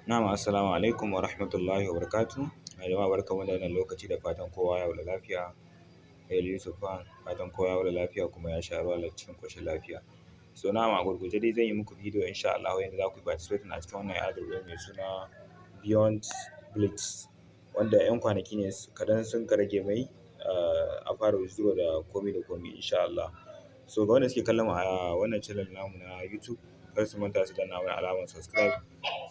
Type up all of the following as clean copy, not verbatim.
Na'am, assalamu alaikum wa rahmatullahi wa barakatuh. Jama'a, barkanmu da wannan lokaci, da fatan kowa ya wuni lafiya. El Yusuf Fan, fatan kowa ya wuni lafiya kuma ya sha ruwa cikin ƙoshin lafiya. So na'am, a gurguje dai zan yi muku bidiyo insha Allah yanda za ku yi participating a cikin wannan airdrop ɗin mai suna Beyond Blitz, wanda 'yan kwanaki ne kaɗan sun ka rage mai a fara withdraw da komi da komi insha Allah. So ga wanda suke kallon mu a wannan channel namu na YouTube, kar su manta su danna mana alamar subscribe,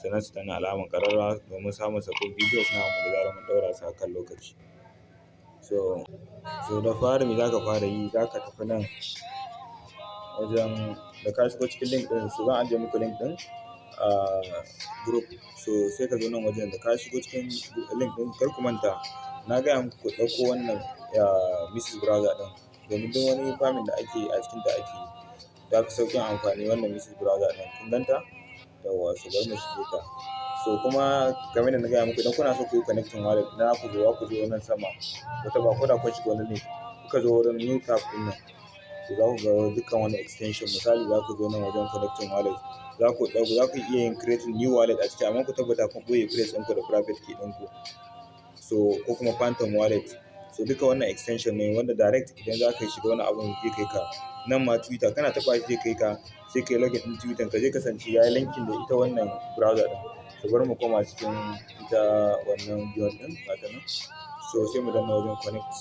sannan su danna alamar ƙararrawa domin samun sabbin videos namu da zarar mun ɗaura su a kan lokaci. So da fari me za ka fara yi? Za ka tafi nan wajen da ka shigo cikin link ɗin. So zan ajiye muku link ɗin a group. So sai ka zo nan wajen da ka shigo cikin link ɗin. Kar ku manta, na gaya muku ku ɗauko wannan Mises Browser ɗin, domin duk wani farming da ake yi a cikinta ake yi. Ta fi sauƙin amfani wannan Mises Browser ɗin. Kun ganta? Yawwa, so bari mu shige ta. So kuma kamar yadda na gaya muku, idan kuna so ku yi connecting wallet na ku zo, ku zo nan sama, ku taɓa. Ko da kun shiga wani link, kuka zo wurin new tab ɗin nan, to za ku ga dukkan wani extension. Misali, za ku zo nan wajen connecting wallet, za ku iya yin creating new wallet a ciki, amma ku tabbata kun ɓoye phrase ɗinku da private key ɗinku. So ko kuma Phantom wallet. So duka wannan extension ne wanda direct idan za ka shiga wani abun zai kai ka nan. Ma Twitter kana taɓa shi zai kai ka, sai ka yi login ɗin Twitter ka, zai kasance ya yi linking da ita wannan browser ɗin. So bari mu koma cikin ita wannan Beyond ɗin, gata nan. So sai mu danna wajen connect.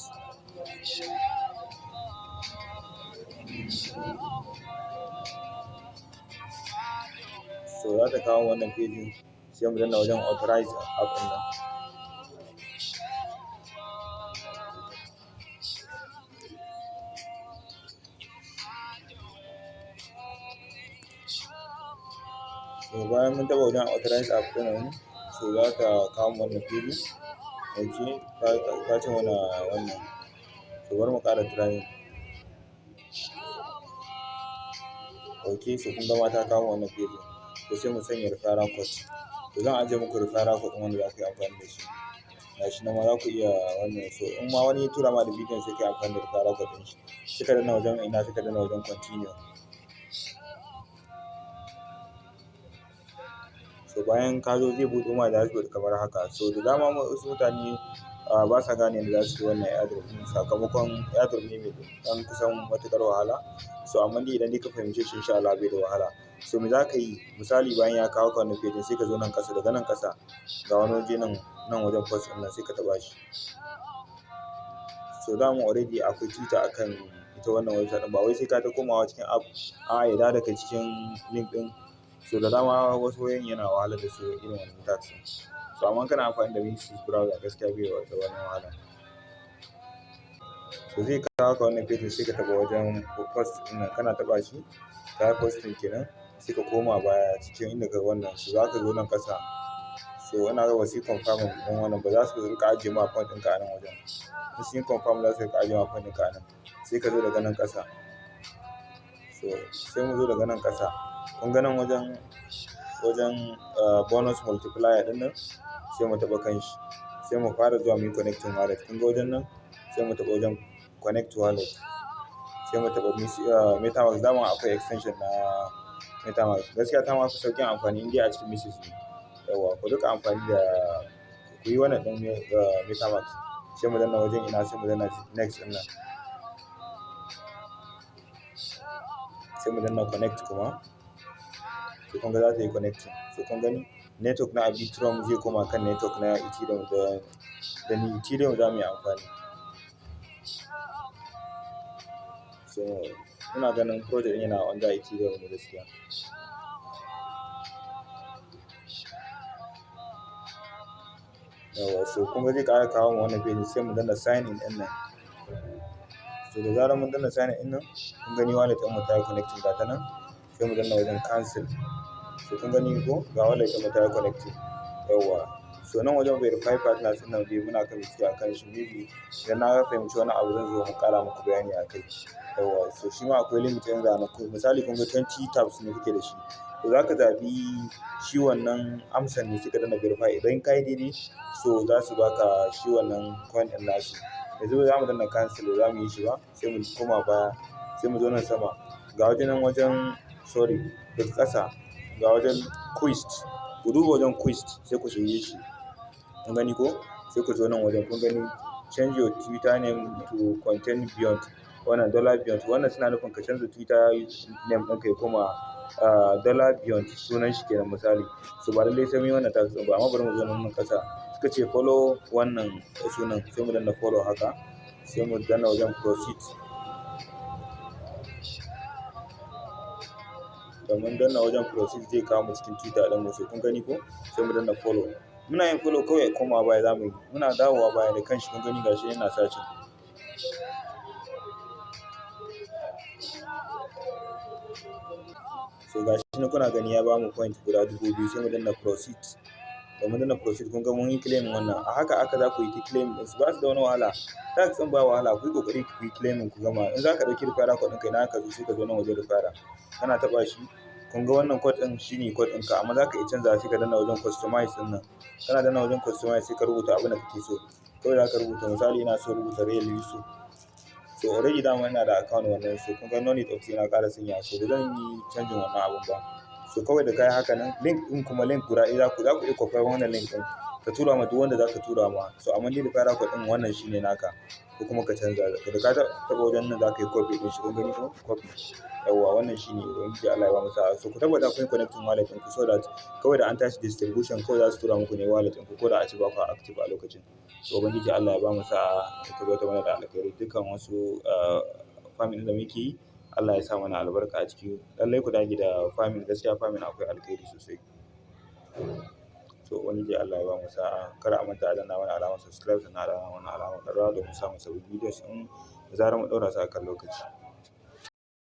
So za ta kawo wannan page, sai mu danna wajen authorize app ɗin nan. So bayan mun taɓa wajen authorize app ɗin nan, so za ta kawo mu wannan page. Okay, ta ce mana wannan. So bari mu ƙara trying. Okay, so kun ga ma ta kawo wannan page. To sai mu sanya referral code. To zan ajiye muku referral code ɗin wanda za ku yi amfani da shi. Gashi nan ma za ku iya wannan. So in ma wani ya tura ma da bidiyon, sai ka yi amfani da referral code ɗin shi. Sai ka danna wajen ina? Sai ka danna wajen continue. So bayan ka zo, zai buɗe ma dashboard kamar haka. So da dama wasu mutane ba sa gane yadda za su yi wannan airdrop ɗin, sakamakon airdrop ne mai ɗan kusan matuƙar wahala. So amma dai idan dai ka fahimce shi, insha Allah bai da wahala. So me za ka yi? Misali, bayan ya kawo ka wannan page, sai ka zo nan ƙasa. Daga nan ƙasa ga wani waje nan, nan wajen post ɗin nan, sai ka taɓa shi. So dama already akwai Twitter akan ita wannan website ɗin, ba wai sai ka ta komawa cikin app a'a ya dawo da kai cikin link ɗin. So da dama wasu wayoyin yana wahalar da su irin wannan task ɗin. So amma kana amfani da Mises Browser, gaskiya bai da wani wahala. So zai kawo ka wannan page, sai ka taɓa wajen post ɗin nan. Kana taɓa shi, ka yi posting kenan. Sai ka koma baya cikin inda ka wannan. So za ka zo nan ƙasa. So ina ga ba su yi confirm ɗin wannan ba, za su riƙa ajiye ma account ɗinka a nan wajen. In sun yi confirm, za su riƙa ajiye ma account ɗinka a nan. Sai ka zo daga nan ƙasa. So sai mu zo daga nan ƙasa. Kun ga nan wajen bonus multiplier ɗin nan, sai mu taɓa kan shi. Sai mu fara zuwa muyi connecting wallet. Kun ga wajen nan, sai mu taɓa wajen connect wallet. Sai mu taɓa MetaMask. Dama akwai extension na MetaMask. Gaskiya ta ma fi sauƙin amfani in dai a cikin Mises ne. Yawwa, ku riƙa amfani da, ku yi wannan ɗin MetaMask. Sai mu danna wajen ina? Sai mu danna next ɗin nan. Sai mu danna connect kuma. So kun ga za ta yi connecting. So kun gani, network na Arbitrum zai koma kan network na Ethereum, da ni Ethereum za mu yi amfani. So ina ganin project ɗin yana under Ethereum ne gaskiya. Yawwa, so kun ga zai ƙara kawo mu wannan page, sai mu danna sign in ɗin nan. So da zarar mun danna sign in ɗin nan, kun gani wallet ɗin mu ta yi connecting, ga ta nan. Sai mu danna wajen cancel. So kun gani ko, ga wallet ɗin mu ta yi connecting. Yawwa. So nan wajen verify partners ɗin nan dai muna kan bincike a kan shi. Maybe idan na fahimci wani abu, zan zo in ƙara muku bayani a kai. Yawwa, so shi ma akwai limit ɗin ranaku. Misali, kun ga 20 tabs ne kuke da shi. To za ka zaɓi shi wannan amsan ne, sai ka danna verify. Idan ka yi daidai, so za su baka shi wannan coin ɗin nasu. Yanzu za mu danna cancel, ba za mu yi shi ba. Sai mu koma baya, sai mu zo nan sama. Ga wajen nan wajen, sorry, daga ƙasa ga wajen quiz. Ku duba wajen quiz, sai ku shige shi. Kun gani ko? Sai ku zo nan wajen, kun gani, "Change your Twitter name to contain beyond." Wannan dollar beyond. Wannan suna nufin ka canza Twitter name ɗinka ya koma dollar beyond, sunan shi kenan misali. So ba lallai sai mun yi wannan task ɗin ba, amma bari mu zo nan ƙasa. Suka ce follow wannan sunan, sai mu danna follow haka, sai mu danna wajen proceed. Da mun danna wajen proceed, zai kawo mu cikin Twitter ɗin mu. So kun gani ko? Sai mu danna follow. Muna yin follow, kawai komawa baya zamu yi. Muna dawowa baya da kanshi, kun gani, gashi yana searching. So gashi nan kuna gani, ya bamu point guda 2000. Sai mu danna proceed. Da mun danna proceed, kun ga mun yi claim wannan. A haka aka za ku yi claim ɗin su, ba su da wani wahala. Task ɗin ba wahala, ku yi ƙoƙari ku yi claiming ku gama. In za ka ɗauki referral code ɗinka, ina ka zo, sai ka zo nan wajen referral. Kana taɓa shi, kun ga wannan code ɗin shine code ɗinka, amma za ka iya canzawa. Sai ka danna wajen customize ɗin nan. Kana danna wajen customize, sai ka rubuta abin da kake so. Kawai za ka rubuta, misali ina so rubuta Real Yusuf. So already dama ina da account wannan, so kun ga no need of sai na ƙara sanya, so ba zan yi canjin wannan abun ba. So kawai da kayi haka nan, link ɗin kuma link guda ɗaya za ku iya kwafar wannan link ɗin, ka tura ma duk wanda za ka tura ma. So amma ni referral code ɗin, wannan shine naka, ko kuma ka canza. Da ka taɓa wajen nan, za ka yi copy ɗin shi. Kun gani ko? Copy. Yawwa, wannan shine. Ubangiji Allah ya ba mu sa'a. So ku tabbata kun yi connecting wallet ɗinku, so that kawai da an tashi distribution, kawai za su tura muku ne wallet ɗinku, ko da a ce ba ku active a lokacin. So Ubangiji Allah ya ba mu sa'a, ya tabbatar mana da alkhairi. Dukkan wasu farming da muke yi, Allah ya sa mana albarka a ciki. Lallai ku dage da farming, gaskiya farming akwai alkhairi sosai. So Ubangiji Allah ya ba mu sa'a. Kar a manta a danna mana alamar subscribe, sannan a danna mana alamar ƙararrawa domin samun sabbin videos ɗin da zarar mu ɗaura su akan lokaci.